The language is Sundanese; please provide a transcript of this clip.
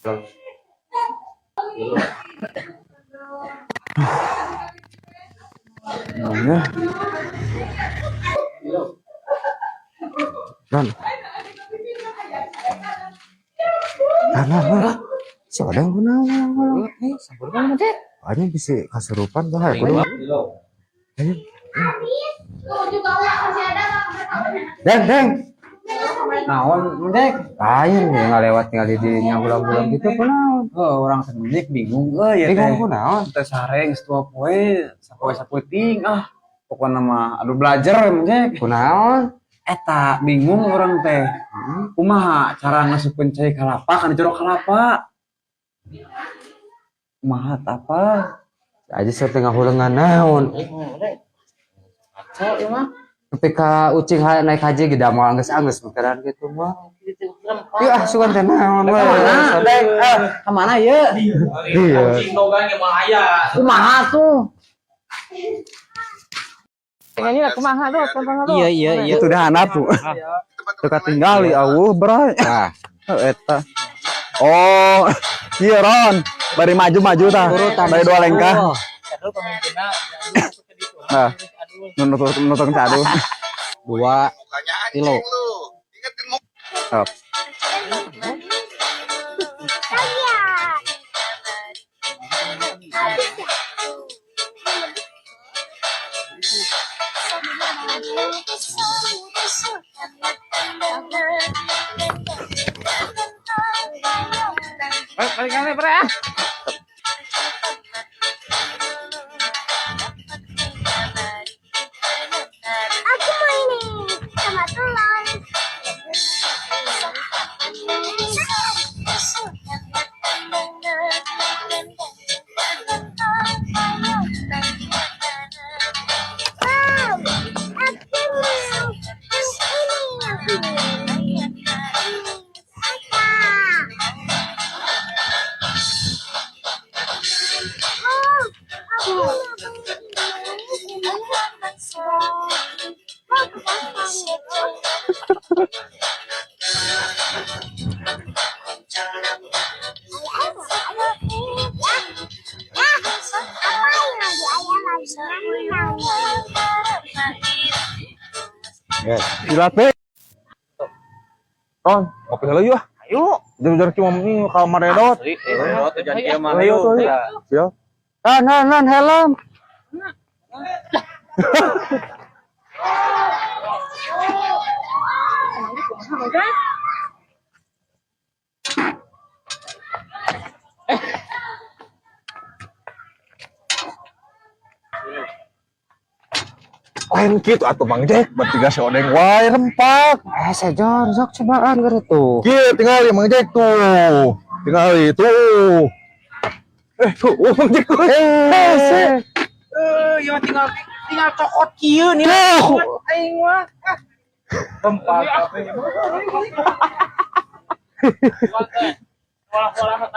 Ya. Ron. Nah, nah, nah. Si Odeng kunaon? Eh, sampur kan mah, Dek. Hanya bisa kasurupan tuh hayo kudu. Ayo. Deng, deng. Naon, Dek? Lain ya ngalewat tinggal di dinya ulang-ulang gitu kunaon. Oh, orang semenjak bingung euy ya Bingung teh. kunaon? Teh sareng setua poe, sapoe saputing ah. Pokokna mah aduh belajar Mang Jek. Kunaon? Eta bingung orang teh. Kumaha cara ngasupkeun cai kalapa kana jero kalapa? Kumaha tah apa? Aja saya tengah hulengan naon. Kacau ya mah. Ketika ucing naik haji ge da moal anggeus-anggeus mikiran gitu mah. Ieu ah sugan teh naon we. Kemana? Deng, ah. Kemana ye? Iya. Kucing dogan ge moal aya. Kumaha tuh? Iya. Itu dah handap tuh. Teu katinggali aweuh bray. Nah, Oh, eta. Oh, iya Ron. Bari maju-maju tah. Bari dua lengkah. Aduh pemimpinna Nah, nutur nutur cadu. 2 kilo. Oh. Balik kali bre ah. Aku mau ini sama telur. Wow, aku mau yang ini, yang ini. Apa? Oh, aku mau ini. Oh, Gila teh. Ron, ngopi heula yuk ah. Ayo. Jujur ki mau ini kalau maredot. Ayo, tujuan kieu mah Ayo ayo. tuh. Ya. Nan, nan, nan, helm. Lain kitu atuh Mang Jack, bertiga si Odeng wae rempak. Eh, sejon, sok cobaan keur tuh. Kieu tingali Mang Jack tuh. Tingali tuh. Eh, tuh, oh, Mang Jack tuh. Eh, se. Eh, ieu mah tinggal tinggal cokot kieu nih. Tuh. Aing mah. Tempat. Olah-olah.